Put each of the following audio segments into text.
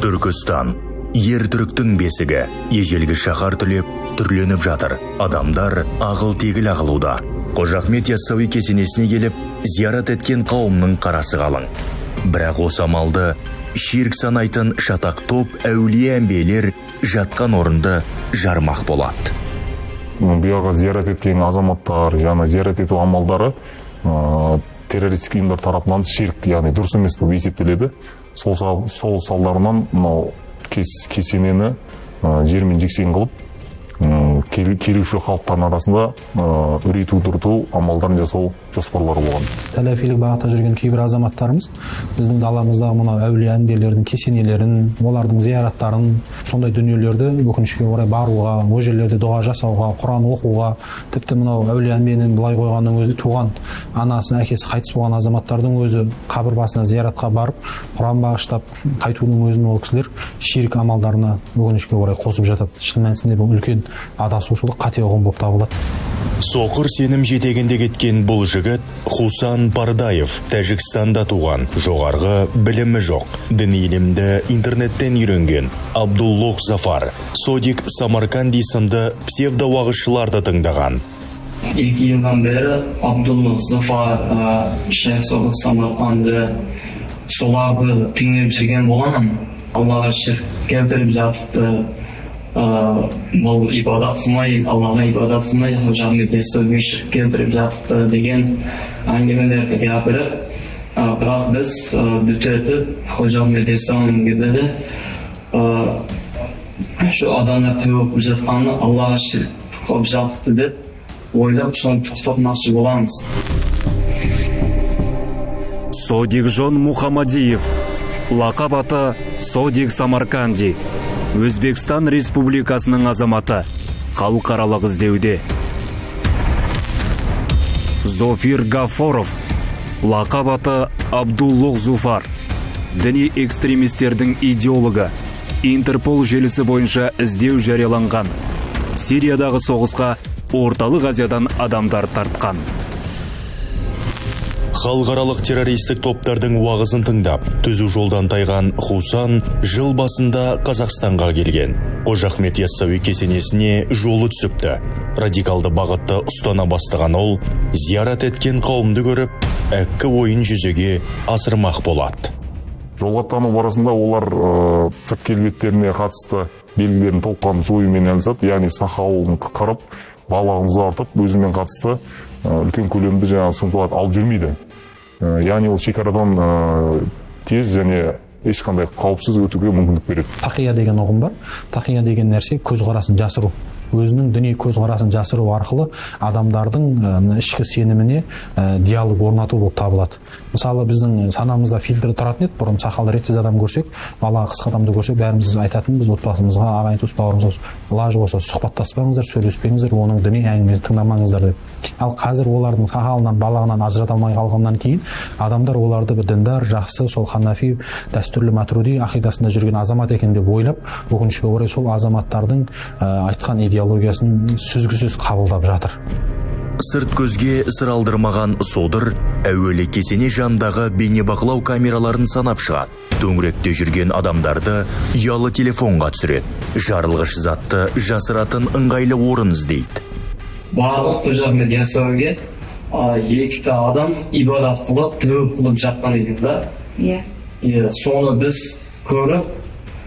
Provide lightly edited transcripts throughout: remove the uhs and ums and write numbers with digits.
Түркістан — ер түріктің бесігі. Ежелгі шаһар түлеп, түрленіп жатыр. Адамдар ағыл тегіл ағылуда. Қожа Ахмет Яссауи кесенесіне келіп, зиярат еткен қауымның қарасы қалың. Бірақ осы амалды ширк санайтын шатақ топ әулие әмбиелер жатқан орынды жармақ болады. Бұяға зиярат еткен азаматтар, яғни зиярат ету амалдары террористік ұйымдар тарапынан ширк, яғни дұрыс емес болып есептеледі. Сол салдарынан мынау кесенені жермен жексен қылып, келуші халықтардың арасында үрей тудырту амалдарын жасау жоспарлары болған. Сәләфилік бағытта жүрген кейбір азаматтарымыз біздің даламыздағы мынау әулие әмбиелердің кесенелерін, олардың зияраттарын, сондай дүниелерді, өкінішке орай, баруға, ол жерлерде дұға жасауға, құран оқуға, тіпті мынау әулие әмбиенің былай қойғанның өзі, туған анасы, әкесі қайтыс болған азаматтардың өзі қабір басына зияратқа барып, құран бағыштап қайтудың өзін ол кісілер ширк амалдарына, өкінішке орай, қосып жатады. Шын мәнісінде, бұл үлкен адасушылық, қате ұғым болып табылады. Соқыр сенім жетегінде кеткен бұл жігіт — Хусан Пардаев. Тәжікстанда туған, жоғарғы білімі жоқ, діни ілімді интернеттен үйренген. Абдуллох Зафар, Содик Самарканди сынды псевдоуағызшыларды тыңдаған. 2 жылдан бері Абдуллах Зафар, Шейх Содық Самарқанды, соларды тыңдап жүрген боламын. Аллаға ширк келтіріп жатыпты, бұл ибадат қылмай, Аллаға ибадат қылмай, Қожа Ахмет Яссауиге ширк келтіріп жатыпты деген әңгімелерді гапырып, бірақ біз бүтетіп, Қожа Ахмет Яссауиге shu odamlar tövbe qilib жатқанын Аллаға ширк қылып жатыпты деп ойлап, соны тоқтатмақшы боламыз. Содикжон Мухаммадиев, лақап аты Содик Самарканди, Өзбекстан Республикасының азаматы, халықаралық іздеуде. Зофир Гафоров, лақап аты Абдуллох Зуфар, діни экстремистердің идеологы, Интерпол желісі бойынша іздеу жарияланған. Сириядағы соғысқа Орталық Азиядан адамдар тартқан. Халықаралық террористік топтардың уағызын тыңдап, түзу жолдан тайған Хусан жыл басында Қазақстанға келген. Қожа Ахмет Яссауи кесенесіне жолы түсіпті. Радикалды бағытты ұстана бастаған ол зиярат еткен қауымды көріп, әккі ойын жүзеге асырмақ болады. Жолға аттану барысында олар сырт келбеттеріне қатысты белгілерін толыққанды жоюмен айналысады, яғни сақалын қырып, балағын ұзартып, өзімен қатысты үлкен көлемді жаңағы сумкаларды алып жүрмейді. Яғни ол шекарадан тез және ешқандай қауіпсіз өтуге мүмкіндік береді. Тақия деген ұғым бар. Тақия деген нәрсе — көзқарасын жасыру. Өзінің діни көзқарасын жасыру арқылы адамдардың мына ішкі сеніміне диалог орнату болып табылады. Мысалы, біздің санамызда фильтр тұратын еді бұрын: сақалы ретсіз адам көрсек, бала қысқа адамды көрсек, бәріміз айтатынбыз отбасымызға, ағайын туыс бауырымызға: лажы болса, сұхбаттаспаңыздар, сөйлеспеңіздер, оның діни әңгімесін тыңдамаңыздар деп. Ал қазір олардың сақалынан, балағынан ажырата алмай қалғаннан кейін адамдар оларды бір діндар, жақсы, сол ханафи дәстүрлі матуриди ақидасында жүрген азамат екен деп ойлап, өкінішке орай, сол азаматтардың айтқан идеологиясын сүзгісіз қабылдап жатыр. Сырт көзге сыр алдырмаған содыр әуелі кесене жанындағы бейнебақылау камераларын санап шығады. Төңіректе жүрген адамдарды ұялы телефонға түсіреді. Жарылғыш затты жасыратын ыңғайлы орын іздейді. Барлық Қожа Ахмет Яссауиге екі адам ибадат қылып, тәуіп қылып жатқан екен да. Иә, соны біз көріп,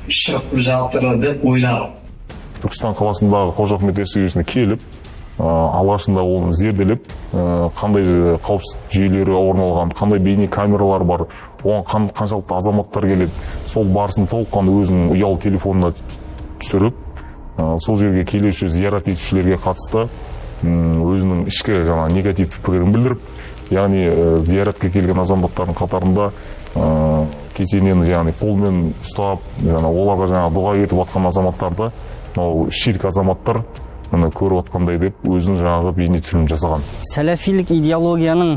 шығып жатыр деп ойладық. Түркістан қаласындағы Қожа Ахмет Яссауиесіне келіп, алғашында оны зерделеп, қандай қауіпсіздік жүйелері орын алған, қандай бейне камералар бар, оған қаншалықты азаматтар келеді, сол барысын толыққанды өзінің ұялы телефонына түсіріп, сол жерге келуші, зиярат етушілерге қатысты өзінің ішкі жаңағы негативті пікірін білдіріп, яғни зияратқа келген азаматтардың қатарында кесенені, яғни қолмен ұстап, жаңа оларға жаңағы дұға етіп жатқан азаматтарды мынау ширк азаматтар, міне, көріп жатқандай деп өзінің жаңағы бейне түсірілім жасаған. Сәләфилік идеологияның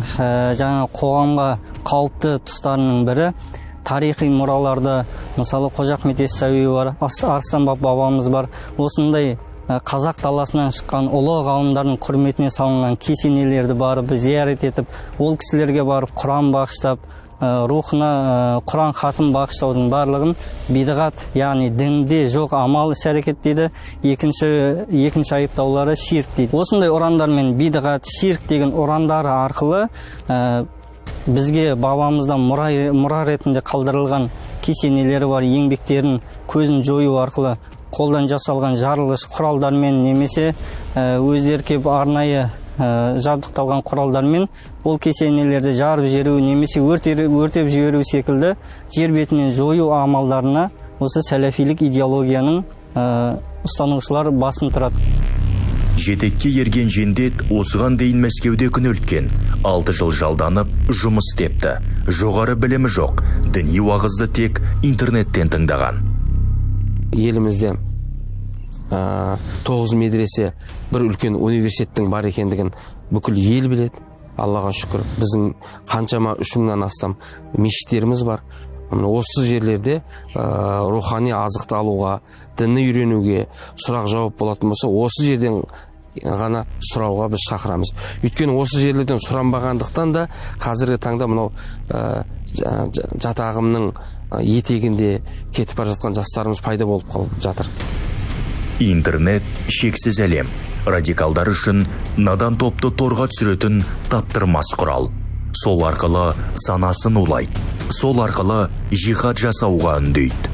жаңағы қоғамға қауіпті тұстарының бірі — тарихи мұраларды, мысалы, Қожа Ахмет Яссауи бар, Арыстанбаб бабамыз бар, осындай қазақ даласынан шыққан ұлы ғалымдардың құрметіне салынған кесенелерді барып зиярат етіп, ол кісілерге барып құран бағыштап. рухына Құран хатым бағыштаудың барлығын бидғат, яғни дінде жоқ амал іс әрекет дейді. Екінші айыптаулары ширк дейді. Осындай ұрандармен бидғат, ширк деген ұрандары арқылы бізге бабамыздан мұра ретінде қалдырылған кесенелері бар еңбектерін көзін жою арқылы қолдан жасалған жарылғыш құралдармен немесе өздері кеп арнайы жабдықталған құралдармен ол кесенелерді жарып жіберу немесе өртеп жіберу секілді жер бетінен жою амалдарына осы сәләфилік идеологияның ұстанушылар басым тұрады. Жетекке ерген жендет осыған дейін Мәскеуде күнелткен, 6 жыл жалданып жұмыс істепті. Жоғары білімі жоқ, діни уағызды тек интернеттен тыңдаған. Елімізде 9 медресе, бір үлкен университеттің бар екендігін бүкіл ел біледі. Аллаға шүкір, біздің қаншама 3000-нан астам мешіттеріміз бар. Осы жерлерде рухани азықты алуға, дінні үйренуге сұрақ жауап болатын болса, осы жерден ғана сұрауға біз шақырамыз. Өйткені осы жерлерден сұранбағандықтан да қазіргі таңда мынау жат ағымның етегінде кетіп бара жатқан жастарымыз пайда болып қалып жатыр. Интернет шексіз әлем. Радикалдар үшін надан топты торға түсіретін таптырмас құрал. Сол арқылы санасын улайды. Сол арқылы жихад жасауға үндейді.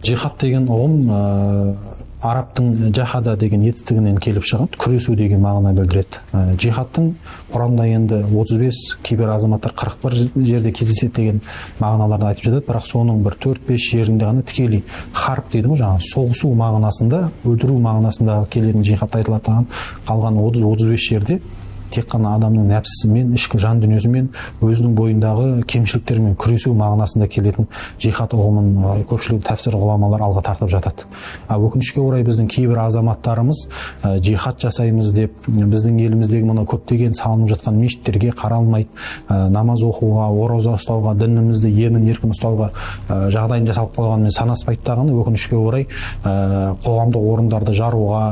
Жихад деген ұғым арабтың жахада деген етістігінен келіп шығады, күресу деген мағына білдіреді. Жихадтың Құранда енді 35 кейбір азаматтар 41 жерде кездеседі деген мағыналарды айтып жатады, бірақ соның бір 4-5 жерінде ғана тікелей харп дейді ғой, жаңағы соғысу мағынасында, өлтіру мағынасында келетін жихад айтылады. Қалған 30-35 жерде тек қана адамның нәпсісімен, ішкі жан дүниесімен, өзінің бойындағы кемшіліктермен күресу мағынасында келетін жихад ұғымын көпшілік тәфсір ғұламалар алға тартып жатады. Өкінішке орай біздің кейбір азаматтарымыз жихад жасаймыз деп біздің еліміздегі мына көптеген салынып жатқан мешіттерге қаралмайды, намаз оқуға, ораза ұстауға, дінімізді емін еркін ұстауға жағдайын жасалып қойғанымен санаспайды дағыны, өкінішке орай қоғамдық орындарды жаруға,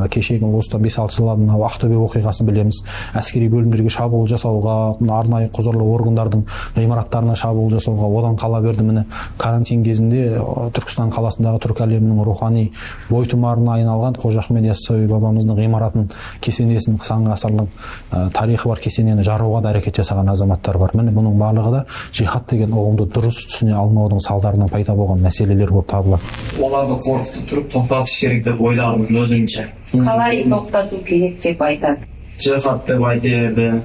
кешегі осыдан 5-6 жыл алдын Ақтөбе оқиғасын білеміз, әскери бөлімдерге шабуыл жасауға, арнайы құзырлы органдардың ғимараттарына шабуыл жасауға, одан қала берді міне карантин кезінде Түркістан қаласындағы түркі әлемінің рухани бойтұмарына айналған Қожа Ахмет Яссауи бабамыздың ғимаратын, кесенесін, сан ғасырлық тарихы бар кесенені жаруға да әрекет жасаған азаматтар бар. Міне бұның барлығы да жихад деген ұғымды дұрыс түсіне алмаудың салдарынан пайда болған мәселелер болып табылады. Оларды қорқытып тұрып тоқтатыш керек деп ойладым өзімше. Қалай тоқтату керек деп айтады? Жихад деп айта берді.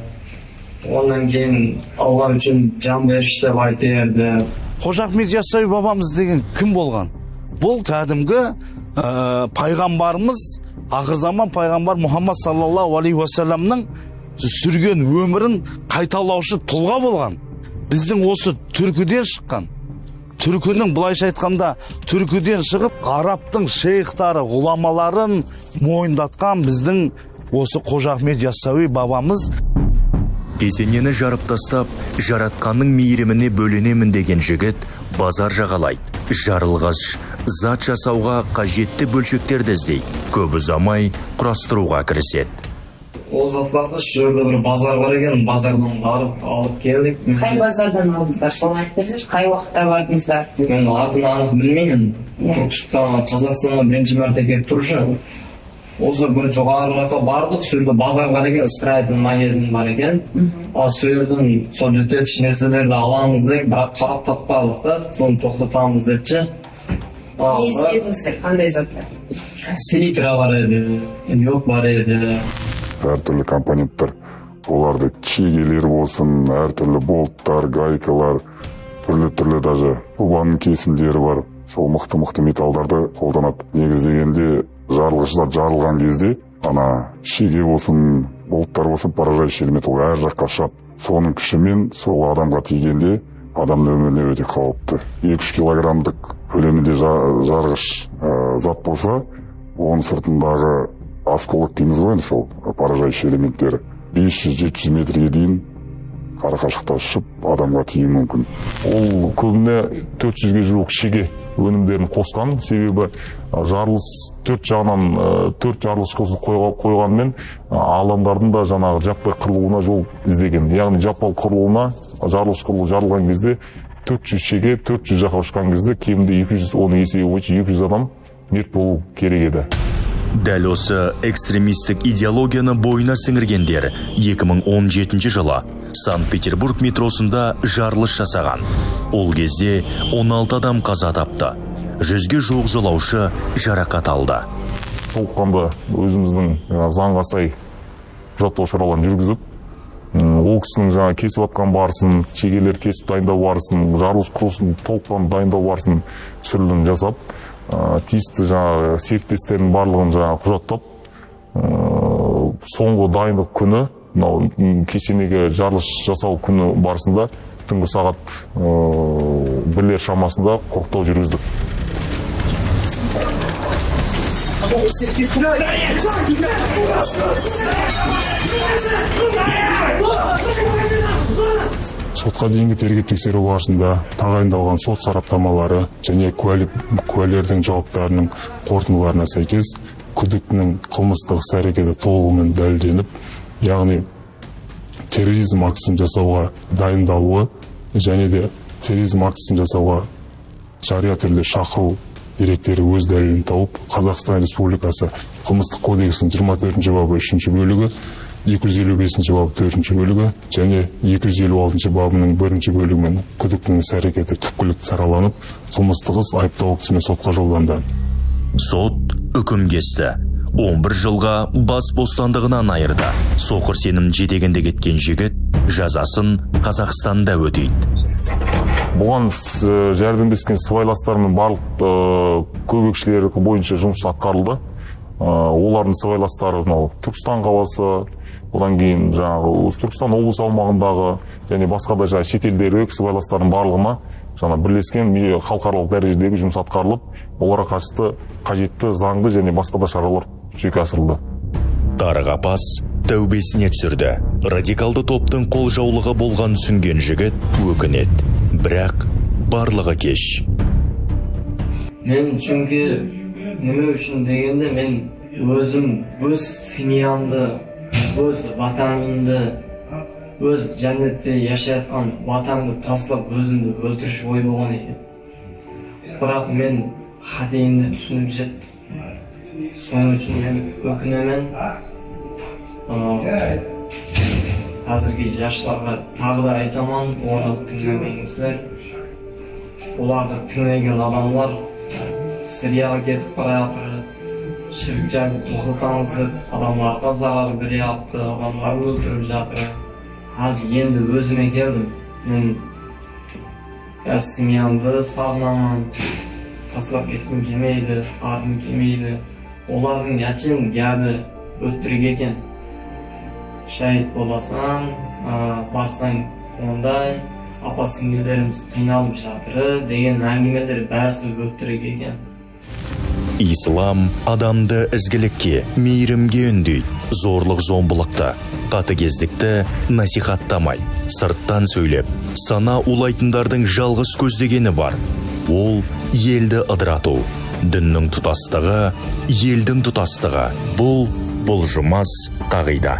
Онан кейін Алла үшін жан беріш деп айта берді. Қожа Ахмет Яссауи бабамыз деген кім болған? Бұл кәдімгі пайғамбарымыз, ақыр заман пайғамбар Мұхаммад саллаллаху алейхи уассаламның сүрген өмірін қайталаушы тұлға болған. Біздің осы түркіден шыққан. Түркінің, былайша айтқанда, түркіден шығып, арабтың шейхтары, ғұламаларын мойындатқан біздің осы Қожа Ахмет Яссауи бабамыз. Кесенені жарып тастап, жаратқанның мейіріміне бөленемін деген жігіт базар жағалайды. Жарылғыш зат жасауға қажетті бөлшектерді іздейді. Көп ұзамай құрастыруға кіріседі. Ол затларды şu жерде бір базар бар екен, базардан барып алып келдік. Қай базардан алдыңыздар? Соны айтып берсеңізші, қай уақытта бардыңыздар? Мен атын анық білмеймін. Түркістанға, Қазақстанға бірінші мәрте келіп тұршы. Осы бір жоғары жаққа бардық, сол жерде базар бар екен, строительный магазин бар екен. Ал сол жерден сол түтетіш нәрселерді аламыз деп, бірақ қарап таппадық та, соны тоқтатамыз депші. Не іздедіңіздер, қандай заттар? Селитра бар еді, йод бар еді. Әртүрлі компоненттер, оларды шегелер болсын, әртүрлі болттар, гайкалар, түрлі-түрлі даже трубаның кесімдері бар. Сол мықты-мықты металдарды қолданады. Негіздегенде жарылғыш зат жарылған кезде ана шеге болсын, болттар болсын, поражающий элемент ол әр жаққа ұшады. Соның күшімен сол адамға тигенде адамның өміріне өте қауіпті. 2-3 килограммдық көлемінде жарғыш зат болса, оның сыртындағы осколок дейміз ғой енді, сол поражающий элементтері 500-700 метрге дейін арақашықтықта ұшып адамға тиюі мүмкін. Ол көбіне 400-ге жуық шеге өнімдерін қосқан, себебі жарылыс төрт жағынан, төрт жарылыс қойғанмен адамдардың да жаңағы жаппай қырылуына жол іздеген. Яғни жаппай қырылуына Жарылғыш құрылғы жарылған кезде 400 шеге 400 жаққа ұшқан кезде кемінде 200, оның есебі бойынша 200 адам мерт болу керек еді. Дәл осы экстремистік идеологияны бойына сіңіргендер 2017 жылы Санкт-Петербург метросында жарылыс жасаған. Ол кезде 16 адам қаза тапты. 100-ге жуық жолаушы жарақат алды. Толыққанды өзіміздің заңға сай құжаттау шараларын жүргізіп, ол кісінің жаңа кесіп атқан барысын, шегелер кесіп дайындау барысын, жарылыс құрылысын толыққанды дайындау барысын түсірілім жасап, тиісті жаңағы серіктестердің барлығын жаңа құжаттап, соңғы дайындық күні, мынау кесенеге жарылыс жасау күні барысында түнгі сағат 1-лер шамасында құрықтау жүргіздік. Сотқа дейінгі тергеп тексеру барысында тағайындалған сот сараптамалары және куәлердің жауаптарының қорытындыларына сәйкес күдіктінің қылмыстық іс-әрекеті толығымен дәлелденіп, яғни терроризм актісін жасауға дайындалуы және де терроризм актісін жасауға жария түрде шақыру деректері өз дәлелін тауып, Қазақстан Республикасы Қылмыстық кодексінің 24 бабы 3 бөлігі, 255 бабы 4 бөлігі және 256 бабының 1 бөлігімен күдіктінің іс-әрекеті түпкілікті сараланып, қылмыстық іс айыптау актісімен сотқа жолданды. Сот үкім кесті. 11 жылға бас бостандығынан айырды. Соқыр сенім жетегінде кеткен жігіт жазасын Қазақстанда өтейді. Бұған жәрдемдескен сыбайластарының барлық көмекшілері бойынша жұмыс атқарылды. Олардың сыбайластары мынау Түркістан қаласы, одан кейін жаңағы Түркістан облысы аумағындағы және басқа да жаңағы шетелдегі сыбайластардың барлығына жаңа бірлескен халықаралық дәрежедегі жұмыс атқарылып, оларға қатысты қажетті заңды және басқа да шаралар жүзеге асырылды. Тары қапас тәубесіне түсірді. Радикалды топтың қол жаулығы болған түсінген жігіт өкінеді. Бірақ барлығы кеш. Мен çünkü неме үшін дегенде мен өзім өз семьямды, өз ватанымды, өз жәннетте жашайатқан ватанымды тастап өзімді өлтіріш ой болған екен. Бірақ мен қателігімді түсініп жеттім. Соның үшін мен өкінемін. Қазіргі жастарға тағы да айтамын, оны тыңдамаңыздар. Оларды тыңдаған адамдар Сирияға кетіп бара жатыр, шірк жайын тоқтатамыз деп адамдарға зарар бере жатты, адамдар өлтіріп жатыр. Қазір енді өзіме келдім. Мен семьямды сағынамын, тастап кеткім келмейді, барғым келмейді. Олардың әшейін гәбі өтірік екен. Шәйт боласаң, барсаң ондай, апа сіңлілеріміз қиналып жатыр деген әңгімелер бәрісі өтірік екен. Ислам адамды ізгілікке, мейірімге үндейді, зорлық зомбылықты, қатыгездікті насихаттамай, сырттан сөйлеп, сана улайтындардың жалғыз көздегені бар. Ол елді ыдырату. Діннің тұтастығы, елдің тұтастығы. Бұл бұлжымас қағида.